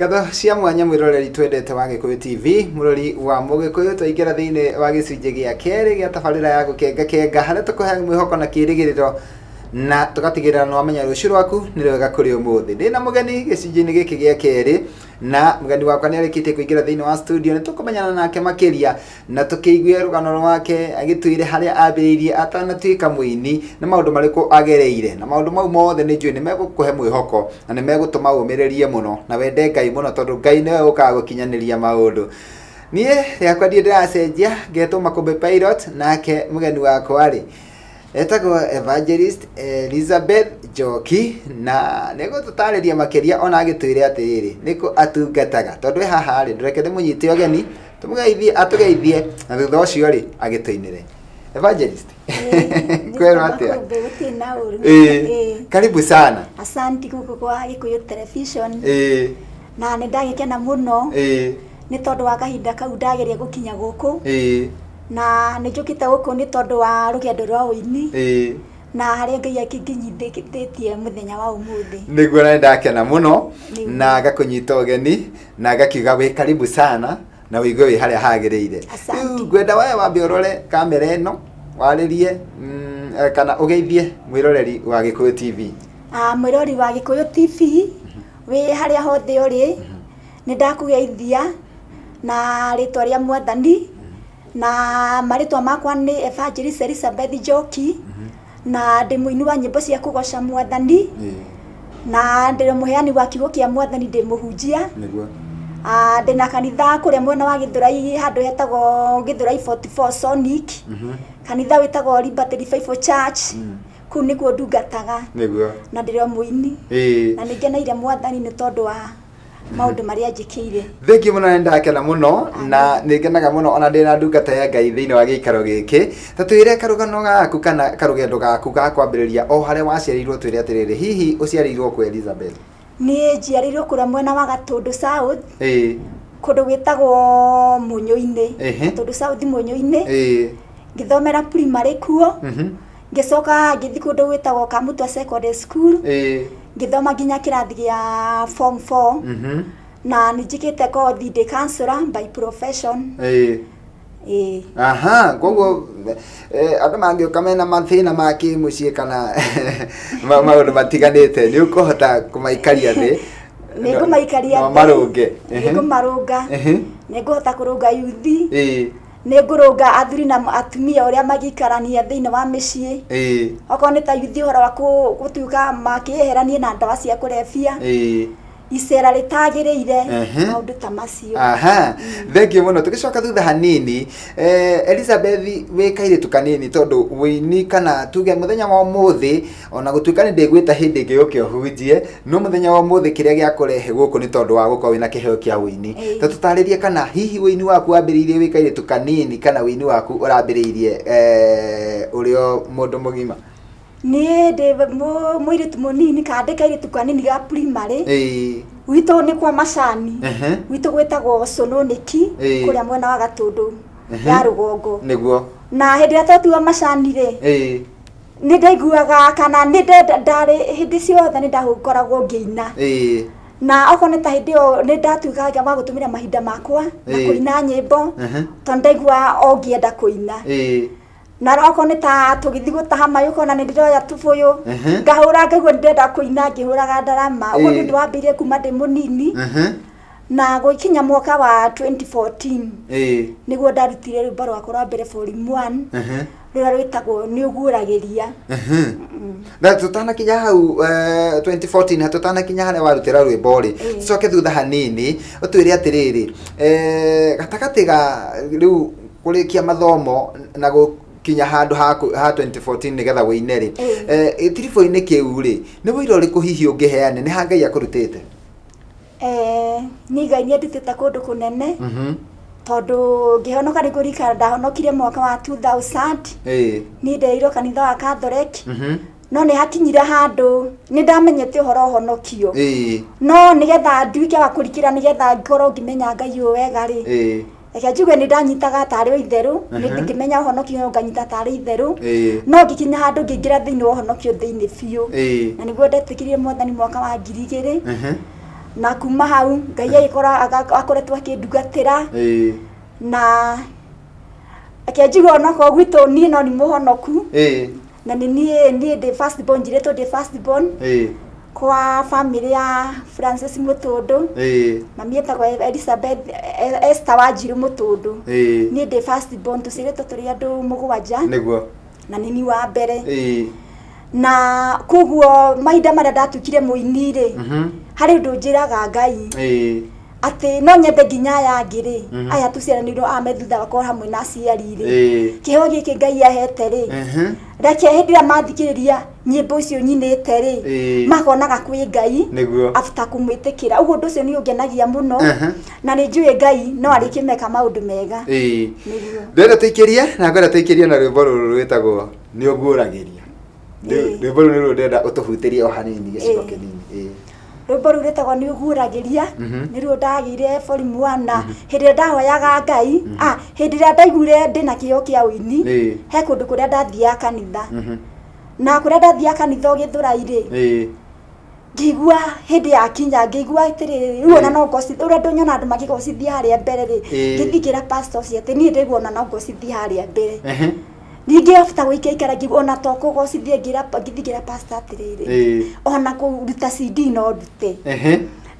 Ngatho cia mwanya mwiroreri twendete wa Gikuyu TV, murori wa Mugikuyu, twaingĩra thĩinĩ wa gĩcunjĩ gĩa kerĩ gĩa tabarĩra ya gũkenga kenga harĩa tũkũheaga mwĩhoko na kĩrĩgĩrĩro na tũgatigĩrĩra nĩ wamenya rũciũ rwaku nĩ rwega kũrĩ ũmũthĩ. Ndĩna mũgeni gĩcunjĩ-inĩ gĩkĩ gĩa kerĩ na mũgeni wakwa nĩ arĩkĩtie kũingĩra thĩinĩ wa studio, nĩ tũkũmenyana nake makĩria na tũkĩigue rũgano rwake agĩtwĩre harĩa ambĩrĩirie atanatuĩka mũini na maũndũ marĩkũ agereire, na maũndũ mau mothe nĩ njũĩ nĩ megũkũhe mwĩhoko na nĩ megũtũma ũmĩrĩrie mũno na wende Ngai mũno tondũ Ngai nĩwe ũkaga gũkinyanĩria maũndũ. Niĩ rĩakwa ndiĩ ndĩracenjia, ngetwo Makũmbĩ Pilot, nake mũgeni wakwa rĩ etagwo Evangelist Elizabeth Njoki, na nĩgũtũtarĩria makĩria ona agĩtwĩre atĩrĩrĩ nĩkũ atungataga, tondũ e haha rĩ ndũreke ndĩmũnyite ũgeni tũmũgeithie atũgeithie na thutha ũcio rĩ agĩtũinĩre. Evangelist, kwĩrwo atĩa? Karibu sana. Asante gũkũ kwa Gikuyu Television. Na nĩ ndagĩkena mũno nĩ tondũ wa kahinda kau ndageria gũkinya gũkũ. Na nĩ njũkĩte gũkũ nĩ tondũ wa rũgendo rwa ũini na harĩa Ngai akĩnginyithĩtie mũthenya wa ũmũthĩ. Nĩguo na ndakena mũno na ngakũnyita ũgeni na ngakiuga wĩ karibu sana na wĩigue wĩ harĩa hagĩrĩire. Rĩu ngwenda wewe wambe ũrore kamera ĩno warĩrie kana ũgeithie mwĩroreri wa Gikuyu TV. Mwĩrori wa Gikuyu TV wĩ harĩa hothe ũrĩ, nĩ ndakũgeithia na rĩtwa rĩa Mwathani, na marĩtwa makwa nĩ Evangelist Elizabeth Njoki, na ndĩ mũini wa nyĩmbo cia kũgoca Mwathani, na ndĩ mũheani wa kiugo kĩa Mwathani, ndĩ mũhunjia. Ndĩ na kanitha kũrĩa mwena wa Gĩthũrai handũ hetagwo Gĩthũrai 44 Sonic, kanitha wĩtagwo Liberty Revival Church, kũu nĩkuo ndungataga. Na ndĩrĩ o mũini, na nĩ ngeneire Mwathani nĩ tondũ wa maũndũ marĩa njĩkĩire. Thengi mũno, nĩ ndakena mũno na nĩ ngenaga mũno ona ndĩ na ndungata ya Ngai thĩinĩ wa gĩikaro gĩkĩ. Ta twĩre karũgano gaku kana karũgendo gaku ga kwambĩrĩria o harĩa waciarĩirwo, twĩre atĩrĩrĩ, hihi ũciarĩirwo kũ Elizabeth? Niĩ njiarĩirwo kũrĩa mwena wa Gatũndũ South, kũndũ gwĩtagwo Mũnyũ-inĩ, Gatũndũ South Mũnyũ-inĩ. Ngĩthomera primary kuo, ngĩcoka ngĩthiĩ kũndũ gwĩtagwo Kamutwa Secondary School, ngĩthoma nginya kĩrathi gĩa form 4, na nĩ njĩkĩte kothi, ndĩ counselor by profession. Aha, koguo andũ mangĩũka mena mathĩna ma kĩmũciĩ kana maũndũ matiganĩte nĩ ũkũhota kũmaikaria thĩ? Nĩ ngũmaikaria thĩ, marũnge. Nĩ ngũmarũnga, nĩ ngũhota kũrũnga yuthi, nĩ ngũrũnga athuri na atumia ũrĩa magĩikarania thĩinĩ wa mĩciĩ. Okorwo nĩ ta yuthi ũhoro wa gũtuĩka makĩeheranie na ndawa cia kũrebia, icera rĩtagĩrĩire, maũndũ ta macio. Aha, thengiũ mũno. Tũgĩcoka thutha hanini, Elizabeth wĩ kairĩtu kanini, tondũ wĩini kana tuge mũthenya wa ũmũthĩ, ona gũtuĩka nĩ ndĩgwĩta hĩndĩ ĩngĩ ũke ũhunjie, no mũthenya wa ũmũthĩ kĩrĩa gĩakũrehe gũkũ nĩ tondũ wa gũkorwo wĩna kĩheo kĩa wĩini. Ta tũtarĩrie kana hihi wĩini waku wambĩrĩirie wĩ kairĩtu kanini kana wĩini waku ũrambĩrĩirie ũrĩ o mũndũ mũgima? Niĩ ndĩ mũirĩtu mũnini kana ndĩ kairĩtu kanini ga primary. Gwitũ nĩ kwa macani, gwitũ gwĩtagwo Cũnũnĩki kũrĩa mwena wa Gatũndũ ya rũgongo. Nĩguo. Na hĩndĩ ĩrĩa twatua macani rĩ, nĩ ndaiguaga kana nĩ ndarĩ hĩndĩ ciothe nĩ ndakoragwo ngĩina. Na okorwo nĩ ta hĩndĩ ĩyo nĩ ndatuĩkaga wa gũtũmĩra mahinda makwa na kũina nyĩmbo, tondũ ndaiguaga o ngĩenda kũina. Na okorwo nĩ ta tũgĩthiĩ gũtaha maĩ ũkona nĩ ndĩroya tũbũyũ ngahũra ngaigua nĩ ndĩrenda kũina ngĩhũraga ndarama. Ũguo nĩ ũndũ wambĩrĩirie kuma ndĩ mũnini, na gũkinya mwaka wa 2014 nĩguo ndarutire rwĩmbo rwakwa rwa mbere volume 1 rũrĩa rwĩtagwo Nĩ Ũguũragĩria. Na tũtanakinya hau 2014, tũtanakinya harĩa warutĩra rwĩmbo rĩ, tũcoke thutha hanini ũtwĩre atĩrĩrĩ, gatagatĩ ga rĩu kũrĩkia mathomo na kinya handũ ha 2014 nĩgetha wĩine rĩ, gĩtiribũ-inĩ kĩu rĩ, nĩ wĩira ũrĩkũ hihi ũngĩheana nĩ ha Ngai akũrutĩte? Niĩ Ngai nĩ andutĩte kũndũ kũnene, tondũ ngĩhonoka nĩ kũririkana ndahonokire mwaka wa 2000. Niĩ nderirwo kanitha wa Catholic, no nĩ hakinyire handũ nĩ ndamenyete ũhoro ũhonokio, no nĩgetha nduĩke wa kũrikĩra nĩgetha ngorwo ngĩmenya Ngai ũyũ wega rĩ, reke njuge nĩ ndanyitaga tarĩ itherũ, nĩ ngĩmenya ũhonokio nganyita tarĩ itherũ, no ngĩkinya handũ ngĩingĩra thĩinĩ wa ũhonokio thĩinĩ biũ, na nĩguo ndetĩkĩrire Mwathani mwaka wa 2000. Na kuma hau Ngai agĩkora akoretwo akĩndungatĩra. Na akĩnjigua onokorwo gwitũ niĩ no nĩ mũhonoku. Na nĩ niĩ ndĩ first born, njirĩtwo ndĩ first born. Kwa family ya Francis Mũtũndũ. Mami etagwo Elizabeth Esther Wanjiru Mũtũndũ. Niĩ ndĩ first born, tũciarĩtwo tũrĩ andũ 7. Nĩguo. Na nĩ niĩ wa mbere. Na koguo mahinda marĩa ndatuĩkire mũini rĩ, harĩ ũndũ njĩraga Ngai atĩ no nyende nginya aya angĩ rĩ, aya tũciaranĩirwo ame thutha wakwa hamwe na aciari rĩ, kĩheo gĩkĩ Ngai ahete rĩ, reke hĩndĩ ĩrĩa mathikĩrĩria nyĩmbo icio nyinĩte rĩ, makonaga kwĩ Ngai after kũmwĩtĩkĩra. Ũguo ũndũ ũcio nĩ ũngenagia mũno, na nĩ njũĩ Ngai no arĩkĩmeka maũndũ mega. Ndĩrenda tũikĩrie na ngwenda tũikĩrie na rwĩmbo rũrũ rwĩtagwo Nĩ Ũguũragĩria. Rwĩmbo rũrũ nĩruo ndĩrenda ũtũhutĩrie o hanini gĩcigo kĩnini. Rwĩmbo rũu rwĩtagwo Nĩ Ũguũragĩria, nĩruo ndagĩire volume 1 na hĩndĩ ĩrĩa ndahoyaga Ngai, hĩndĩ ĩrĩa ndaiguire ndĩna kĩheo kĩa ũini, he kũndũ kũrĩa ndathiaga kanitha. Na kũrĩa ndathiaga kanitha o Gĩthũrai rĩ, ngĩigua hĩndĩ yakinya, ngĩigua atĩrĩrĩ, rĩu ona no ngocithie, ũrĩa ndũnyona andũ makĩgocithia harĩa mbere rĩ, ngĩthiĩ ngĩra pastor ũcio atĩ niĩ ndaigua ona no ngocithie harĩa mbere. Ningĩ after gũikaikara ngĩigua ona to kũgocithia, ngĩthiĩ ngĩra pastor atĩrĩrĩ, ona kũruta CD no ndute.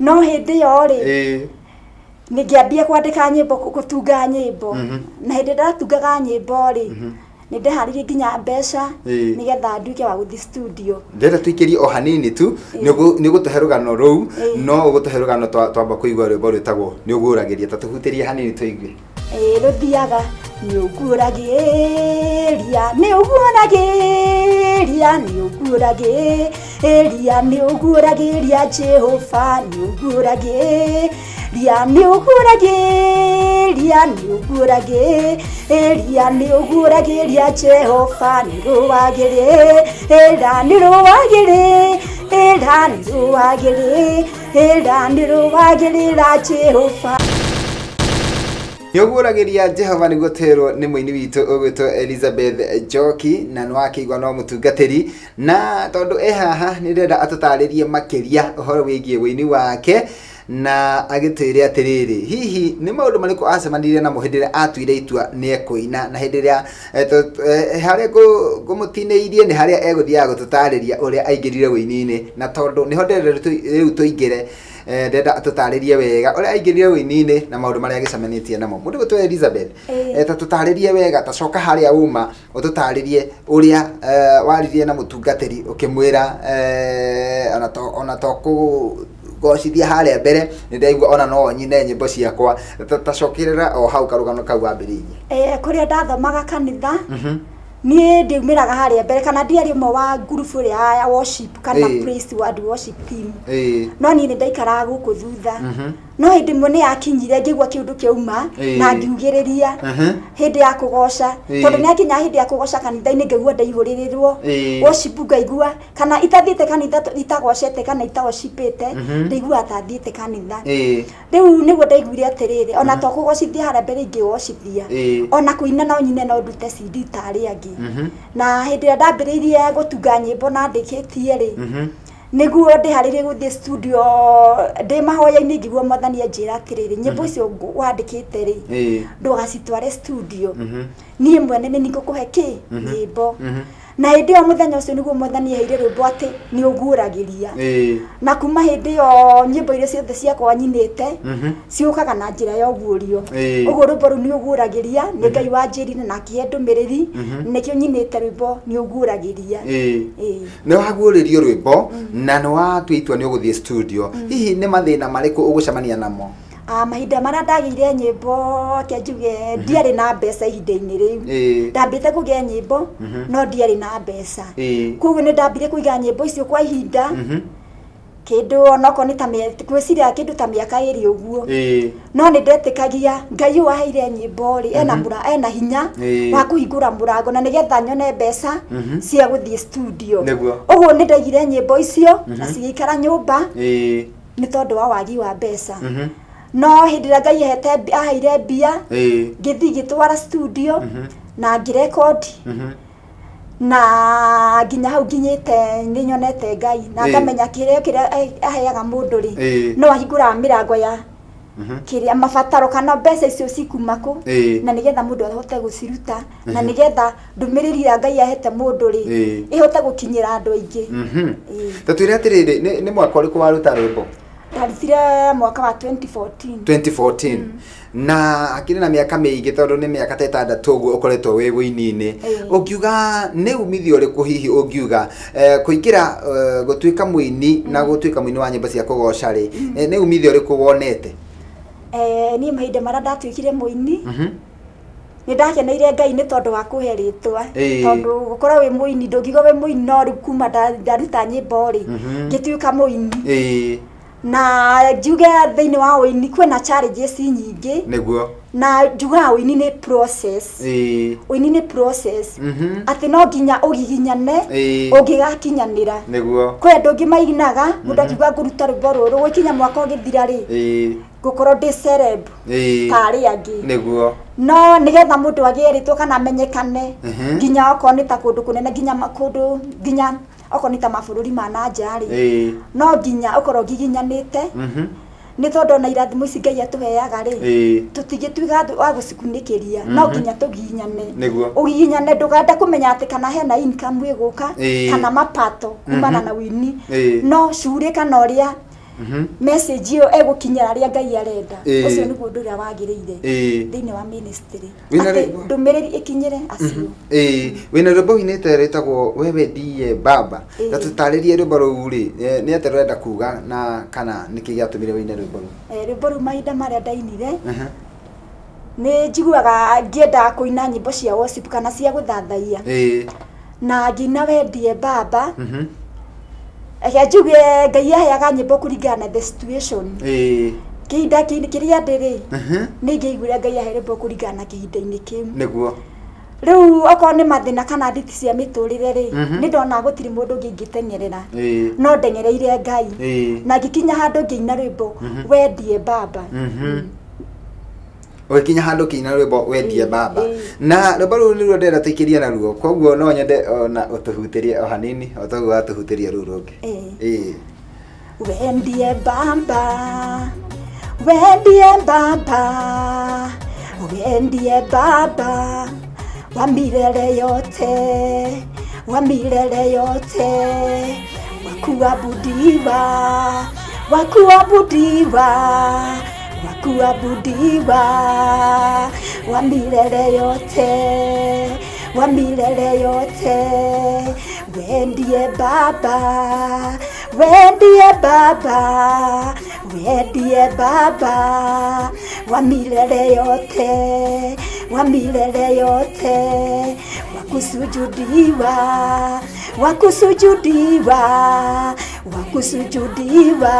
No hĩndĩ ĩyo rĩ, nĩngĩambia kwandĩka nyĩmbo, gũtunga nyĩmbo. Na hĩndĩ ndatungaga nyĩmbo rĩ, nĩ ndeharĩirie nginya mbeca nĩgetha nduĩke wa gũthiĩ studio. Ndĩrenda tũikĩrie o hanini tu, nĩ ũgũtũhe rũgano rũu, no ũgũtũhe rũgano twamba kũigua rwĩmbo rwĩtagwo Nĩ Ũguũragĩria. Ta tũhutĩrie hanini tũigue. Rũthiaga Nĩ ũguũragĩria, nĩ ũguũragĩria, nĩ ũguũragĩria, nĩ ũguũragĩria Jehova, nĩ ũguũragĩria, nĩ ũguũragĩria, nĩ ũguũragĩria, nĩ ũguũragĩria Jehova, nĩ rũwagĩrĩra, nĩ rũwagĩrĩra, nĩ rũwagĩrĩra, nĩ rũwagĩrĩra Jehova. Nĩ ũguũragĩria Jehova nĩguo twĩrwo nĩ mũini witũ ũgwĩtwo Elizabeth Njoki, na nĩ wakĩigua no mũtungatĩri, na tondũ e haha nĩ ndĩrenda atũtarĩrie makĩria ũhoro wĩgiĩ ũini wake, na agĩtwĩre atĩrĩrĩ, hihi nĩ maũndũ marĩkũ acemanirie namo hĩndĩ ĩrĩa atuire itua nĩ ekũina, na hĩndĩ ĩrĩa harĩa ngũmũtinĩirie nĩ harĩa egũthiaga gũtũtarĩria ũrĩa aingĩrire ũini-inĩ, na tondũ nĩho ndĩrenda rĩu tũingĩre, ndĩrenda atũtarĩrie wega ũrĩa aingĩrire ũini-inĩ na maũndũ marĩa agĩcemanĩtie namo. Mũndũ gwĩtwo Elizabeth, ta tũtarĩrie wega, ta coka harĩa uma ũtũtarĩrie ũrĩa waririe na mũtungatĩri ũkĩmwĩra ona to kũgocithia harĩa mbere, nĩ ndaigua ona no nyine nyĩmbo ciakwa. Ta cokerera o hau karũgano kau wambĩrĩirie. Kũrĩa ndathomaga kanitha, niĩ ndiumĩraga harĩa mbere, kana ndiarĩ ũmwe wa ngurubu ĩrĩa ya worship kana praise and worship team. No niĩ nĩ ndaikaraga gũkũ thutha. No hĩndĩ ĩmwe nĩ yakinyire ngĩigua kĩũndũ kĩauma na ngiugĩrĩria hĩndĩ ya kũgoca, tondũ nĩ yakinya hĩndĩ ya kũgoca kanitha-inĩ ngaigua ndaihũrĩrĩrwo worship, ngaigua kana itathiĩte kanitha itagocete kana itaworshipĩte, ndaiguaga ta thiĩte kanitha. Rĩu nĩguo ndaiguire atĩrĩrĩ, ona to kũgocithia harĩa mbere ingĩgocithia, ona kũina no nyine no ndute CD ta arĩa angĩ. Na hĩndĩ ĩrĩa ndambĩrĩirie gũtunga nyĩmbo na ndĩkĩtie rĩ, nĩguo ndĩharĩrie gũthiĩ studio, ndĩ mahoya-inĩ ngĩigua Mwathani anjĩra atĩrĩrĩ, nyĩmbo icio wandĩkĩte rĩ, ndũgacitware studio, niĩ mwene nĩ ngũkũhe kĩ nyĩmbo. Na hĩndĩ ĩyo mũthenya ũcio nĩguo Mwathani aheire rwĩmbo atĩ Nĩ Ũguũragĩria. Na kuma hĩndĩ ĩyo nyĩmbo iria ciothe ciakwa nyinĩte ciũkaga na njĩra ya ũguũrio. Ũguo rwĩmbo rũu Nĩ Ũguũragĩria nĩ Ngai wanjĩrire na akĩhe ndũmĩrĩri, nĩkĩo nyinĩte rwĩmbo Nĩ Ũguũragĩria. Nĩ waguũrĩrio rwĩmbo na nĩ watua itua nĩ ũgũthiĩ studio, hihi nĩ mathĩna marĩkũ ũgũcemania namo? Mahinda marĩa ndagĩire nyĩmbo, reke njuge ndiarĩ na mbeca ihinda-inĩ rĩu. Ndambĩte kũgĩa nyĩmbo no ndiarĩ na mbeca, koguo nĩ ndambire kũiga nyĩmbo icio kwa ihinda, kĩndũ onokorwo nĩ ta ngwĩciria kĩndũ ta mĩaka 2 ũguo. No nĩ ndetĩkagia Ngai ũyũ waheire nyĩmbo rĩ, ena hinya wa kũhingũra mũrango na nĩgetha nyone mbeca cia gũthiĩ studio. Ũguo nĩ ndaigire nyĩmbo icio na cigĩikara nyũmba nĩ tondũ wa wagi wa mbeca. No hĩndĩ ĩrĩa Ngai aheire mbia, ngĩthiĩ ngĩtwara studio na ngĩrekondi. Na nginya hau nginyĩte nĩ nyonete Ngai na ngamenya kĩrĩa kĩrĩa aheaga mũndũ rĩ no ahingũraga mĩrango ya kĩrĩa mabataro kana mbeca icio cikuma kũ na nĩgetha mũndũ ahote gũciruta na nĩgetha ndũmĩrĩri ya Ngai ahete mũndũ rĩ ĩhote gũkinyĩra andũ aingĩ. Ta twĩre atĩrĩrĩ, nĩ mwaka ũrĩkũ waruta rwĩmbo? Ndarutire mwaka wa 2014. Na akĩrĩ na mĩaka mĩingĩ tondũ nĩ mĩaka ta 6 ũguo ũkoretwo wĩ wũini-inĩ. Ũngiuga nĩ umithio ũrĩkũ hihi ũngiuga kũingĩra gũtuĩka mũini na gũtuĩka mũini wa nyĩmbo cia kũgoca rĩ, nĩ umithio ũrĩkũ wonete? Niĩ mahinda marĩa ndatuĩkire mũini nĩ ndakeneire Ngai nĩ tondũ wa kũhe rĩtwa, tondũ gũkorwo wĩ mũini ndũngiuga wĩ mũini no rĩu kuma ndaruta nyĩmbo rĩ ngĩtuĩka mũini. Na njuge thĩinĩ wa ũini kwĩna challenges nyingĩ. Nĩguo. Na njugaga ũini nĩ process. Ũini nĩ process. Atĩ no nginya ũgiginyane ũngĩgakinyanĩra. Nĩguo. Kwĩ andũ angĩ mainaga mũndũ akiuga ngũruta rwĩmbo rũrũ gũkinya mwaka ũgĩthira rĩ ngũkorwo ndĩ celeb ta arĩa angĩ. Nĩguo. No nĩgetha mũndũ agĩe rĩtwa kana amenyekane nginya okorwo nĩ ta kũndũ kũnene nginya kũndũ nginya okorwo nĩ ta mabũrũri ma na nja rĩ no nginya ũkorwo ngiginyanĩte nĩ tondũ ona irathimo ici Ngai atũheaga rĩ tũtingĩtuĩka wa gũcikunĩkĩria no nginya tũgiginyane. Ũgiginyane ndũgende kũmenya atĩ kana hena income ĩgũka kana mapato kumana na ũini no cure kana ũrĩa message ĩyo ĩgũkinyĩra arĩa Ngai arenda. Ũcio nĩguo ũndũ ũrĩa wagĩrĩire thĩinĩ wa ministry, atĩ ndũmĩrĩri ĩkinyĩre acio. Wĩna rwĩmbo ũinĩte rwĩtagwo Wewe Ndiye Baba. Ta tũtarĩrie rwĩmbo rũu rĩ, nĩ atĩa rũrenda kuga na kana nĩkĩ gĩatũmire ũine rwĩmbo rũu? Rwĩmbo rũu mahinda marĩa ndainire nĩ njiguaga ngĩenda kũina nyĩmbo cia worship kana cia gũthathaiya na ngĩina We Ndiye Baba. Reke njuge Ngai aheaga nyĩmbo kũringana na the situation. Kĩhinda kĩrĩa ndĩ rĩ nĩ ingĩaiguire Ngai ahe rwĩmbo kũringana na kĩhinda-inĩ kĩu. Nĩguo. Rĩu okorwo nĩ mathĩna kana nditi cia mĩtũrĩre rĩ nĩ ndona gũtirĩ mũndũ ũngĩ ingĩteng'erera no ndeng'ereire Ngai na ngĩkinya handũ ngĩina rwĩmbo We Ndiye Baba. Ũgĩkinya handũ ũkĩina rwĩmbo We Ndiye Baba. Na rwĩmbo rũu nĩruo ndĩrenda tũikĩrie naruo, koguo no nyende ona ũtũhutĩrie o hanini o toguo watũhutĩria rũu rũngĩ. We Ndiye Baba, We Ndiye Baba, We Ndiye Baba wa milele yote, wa milele yote, wa kuabudiwa, wa kuabudiwa, wa kuabudiwa, wa milele yote, wa milele yote. We Ndiye Baba, We Ndiye Baba, We Ndiye Baba wa milele yote, wa milele yote, wa kusujudiwa, wa kusujudiwa, wa kusujudiwa,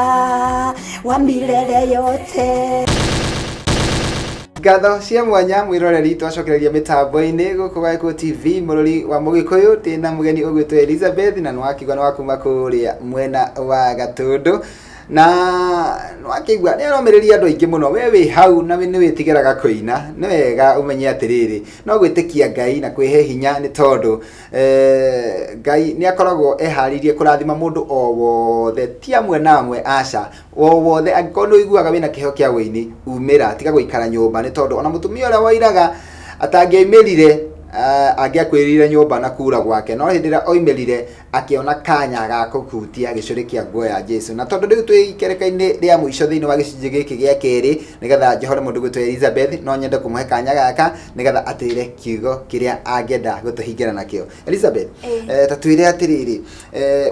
wa milele yote. Ngatho cia mwanya mwiroreri twacokereria mitambo-inĩ gũkũ gwa Gĩkũyũ TV mũrori wa Mũgĩkũyũ ndĩna mũgeni ũgwĩtwo Elizabeth na nĩwakĩigua nĩ wa kuma kũrĩa mwena wa Gatũndũ na nĩwakĩigua nĩ aromĩrĩria andũ aingĩ mũno. We wĩ hau na nĩ wĩtigĩraga kũina, nĩ wega ũmenye atĩrĩrĩ no gwĩtĩkia Ngai na kwĩhe hinya nĩ tondũ Ngai nĩ akoragwo eharĩirie kũrathima mũndũ o wothe, ti amwe na amwe, aca, o wothe. Angĩkorwo nĩ ũiguaga wĩna kĩheo kĩa ũini, umĩra, tiga gũikara nyũmba nĩ tondũ ona mũtumia ũrĩa wairaga atangĩaimĩrire angĩakwĩrire nyũmba na kura gwake, no hĩndĩ ĩrĩa oimĩrire akĩona kanya ga kũhutia gĩcũrĩ kĩa nguo ya Jesu. Na tondũ rĩu twĩ ikereka-inĩ rĩa mũico thĩinĩ wa gĩcunjĩ gĩkĩ gĩa kerĩ, nĩgetha njohore mũndũ gwĩtwo Elizabeth, no nyende kũmũhe kanya gaka nĩgetha atwĩre kiugo kĩrĩa angĩenda gũtũhingĩra nakĩo. Elizabeth, ta twĩre atĩrĩrĩ,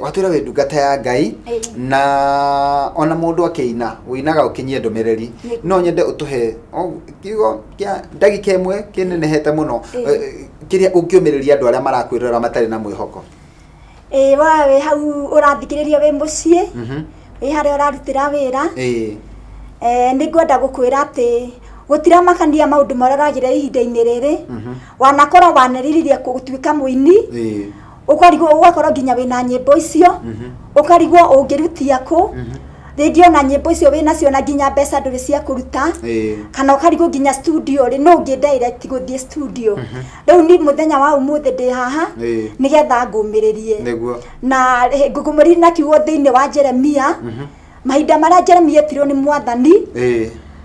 watwĩra wĩ ndungata ya Ngai na ona mũndũ akĩina ũinaga ũkinyie ndũmĩrĩri, no nyende ũtũhe kiugo kĩa ndagĩka ĩmwe kĩnenehete mũno kĩrĩa ũngĩũmĩrĩria andũ arĩa marakwĩrora matarĩ na mwĩhoko. Wa wĩ hau ũrathikĩrĩria wĩ mũciĩ, wĩ harĩa ũrarutĩra wĩra, nĩ ngwenda gũkwĩra atĩ gũtiramakania maũndũ marĩa ũragerera ihinda-inĩ rĩrĩ, wanakorwo waneriririe gũtuĩka mũini, ũkarigwo ũgakorwo nginya wĩna nyĩmbo icio, ũkarigwo ũngĩrutia kũ. Rĩngĩ ona nyĩmbo icio wĩnacio na nginya mbeca ndũrĩ cia kũruta, kana ũkarigwo nginya studio rĩ, no ũngĩ direct gũthiĩ studio. Rĩu ni mũthenya wa ũmũthĩ ndĩ haha nĩgetha ngũmĩrĩrie. Nĩguo. Na ngũkũmĩrĩria na kiugo thĩinĩ wa Jeremia, mahinda marĩa Jeremia etirwo nĩ Mwathani,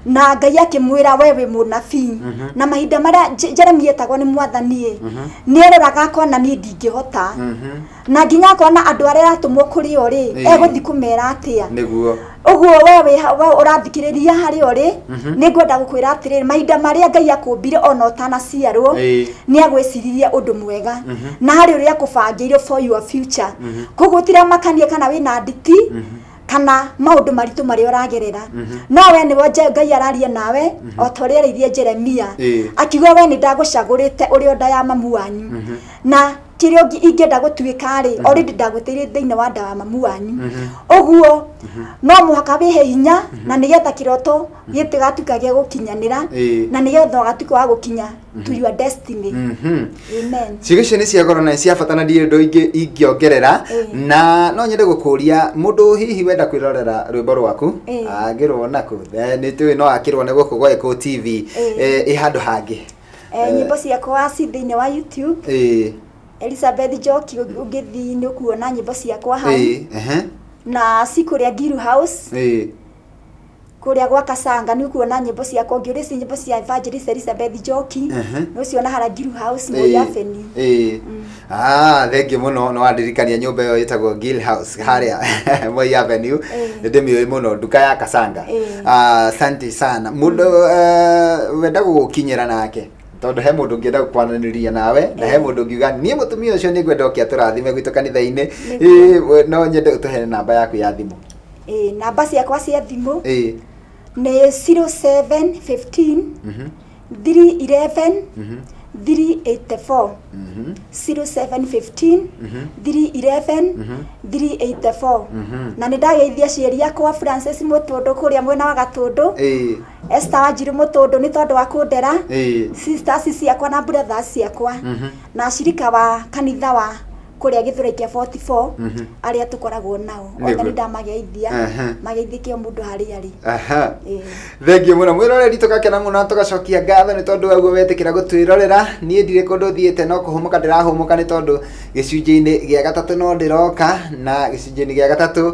na Ngai akĩmwĩra we wĩ mũnabii, na mahinda marĩa Jeremia etagwo nĩ Mwathani nĩ eroraga akona niĩ ndingĩhota, na nginya akona andũ arĩa aratũmwo kũrĩ o rĩ, egũthiĩ kũmera atĩa. Nĩguo. Ũguo we ũrathikĩrĩria harĩa ũrĩ, nĩ ngwenda gũkwĩra atĩrĩrĩ, mahinda marĩa Ngai akũmbire ona ũtanaciarwo, nĩ agwĩciririe ũndũ mwega, na harĩ ũrĩa akũbangĩire for your future. Koguo tiramakanie kana wĩna nditi kana maũndũ maritũ marĩa ũragerera, no we nĩwe Ngai araria nawe o ta ũrĩa erĩirie Jeremia, akiuga we nĩ ndagũcagũrĩte ũrĩ nda ya mamu wanyu, na kĩrĩa ingĩenda gũtuĩka rĩ, already ndagũtĩire thĩinĩ wa nda ya mamu wanyu. Ũguo no mũhaka wĩhe hinya, na nĩgetha kĩroto gĩtigatuĩka gĩa gũkinyanĩra, na nĩgetha ũgatuĩka wa gũkinya to your destiny. Amen. Ciugo icio nĩ cia goro na cia bata na ndirĩ ũndũ ingĩongerera, na no nyende gũkũria mũndũ hihi wenda kwĩrorera rwĩmbo rwaku angĩrwona kũ? Nĩ tũĩ no akĩrwone gũkũ gwa Gĩkũyũ TV, ĩ handũ hangĩ? Nyĩmbo ciakwa ci thĩinĩ wa YouTube. Elizabeth Njoki, ũngĩthiĩ nĩ ũkuona nyĩmbo ciakwa hau. Na ci kũrĩa Ngiru House, kũrĩa gwa Kasanga nĩ ũkuona nyĩmbo ciakwa. Ũngĩũria ci nyĩmbo cia Evangelist Elizabeth Njoki, nĩ ũciona harĩa Ngiru House, Moi Avenue. Thengiũ mũno, no wandirikania nyũmba ĩyo ĩtagwo Gill House harĩa Moi Avenue, nĩ ndĩmĩũĩ mũno, nduka ya Kasanga. Asante sana. Mũndũ wenda gũgũkinyĩra nake, tondũ he mũndũ ũngĩenda kwaranĩria nawe, na he mũndũ ũngiuga niĩ mũtumia ũcio nĩ ngwenda oke atũrathime gwitũ kanitha-inĩ, no nyende ũtũhe namba yaku ya thimũ. Namba ciakwa cia thimũ nĩ 0715 311 384. 0715 311 384. Na nĩ ndageithia aciari akwa Francis Mũtũndũ kũrĩa mwena wa Gatũndũ, Esther Wanjiru Mũtũndũ nĩ tondũ wa kũndera, sisters ciakwa na brothers ciakwa, na ashirika wa kanitha wa kũrĩa Gĩthũrai kĩa 44 arĩa tũkoragwo nao othe nĩ ndamageithia, mageithĩke o mũndũ harĩa arĩ. Thengiũ mũno mwĩroreri, tũgakena mũno na tũgacokia ngatho nĩ tondũ wa ũguo wetĩkĩra gũtwĩrorera. Niĩ ndirĩ kũndũ thiĩte, no kũhũmũka ndĩrahũmũka nĩ tondũ gĩcunjĩ-inĩ gĩa gatatũ no ndĩroka, na gĩcunjĩ-inĩ gĩa gatatũ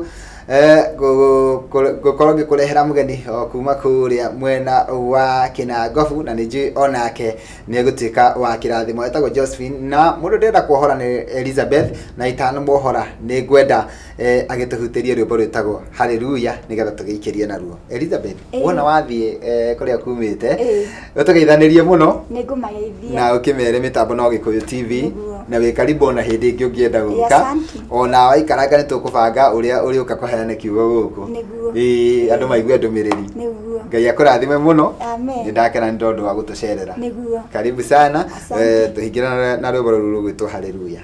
gũkorwo ngĩkũrehera mũgeni o kuma kũrĩa mwena wa Kĩnangobu, na nĩ njũĩ onake nĩ egũtuĩka wa kĩrathimo. Etagwo Josephine, na mũndũ ndĩrenda kuohora nĩ Elizabeth, na itanamwohora nĩ ngwenda agĩtũhutĩrie rwĩmbo rwĩtagwo Hallelujah nĩgetha tũgĩikĩrie naruo. Elizabeth, wona wathiĩ kũrĩa kumĩte, ũtũgeithanĩrie mũno. Nĩngũmageithia. Na ũkĩmere mĩtambo no Gĩkũyũ TV, na wĩ karibu ona hĩndĩ ĩngĩ ũngĩenda gũka, ona waikaranga nĩ tũkũbanga ũrĩa ũrĩũka kũheana kiugo gũkũ, andũ maigue ndũmĩrĩri. Ngai akũrathime mũno. Nĩ ndakena nĩ tondũ wa gũtũcerera. Karibu sana. Tũhingĩre na rwĩmbo rũrũ rũgwĩtwo Hallelujah.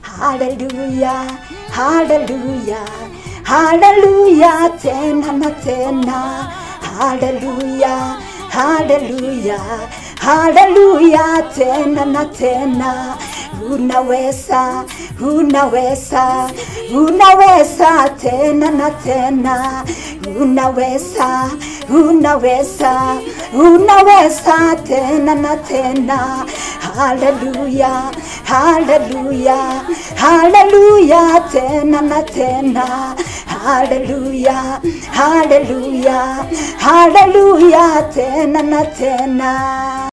Hallelujah, Hallelujah, Hallelujah tena na tena. Hallelujah, Hallelujah, Hallelujah tena na tena. Unaweza, unaweza, unaweza tena na tena. Unaweza, unaweza, unaweza tena na tena. Hallelujah, Hallelujah, Hallelujah tena na tena. Hallelujah, Hallelujah, Hallelujah tena na tena.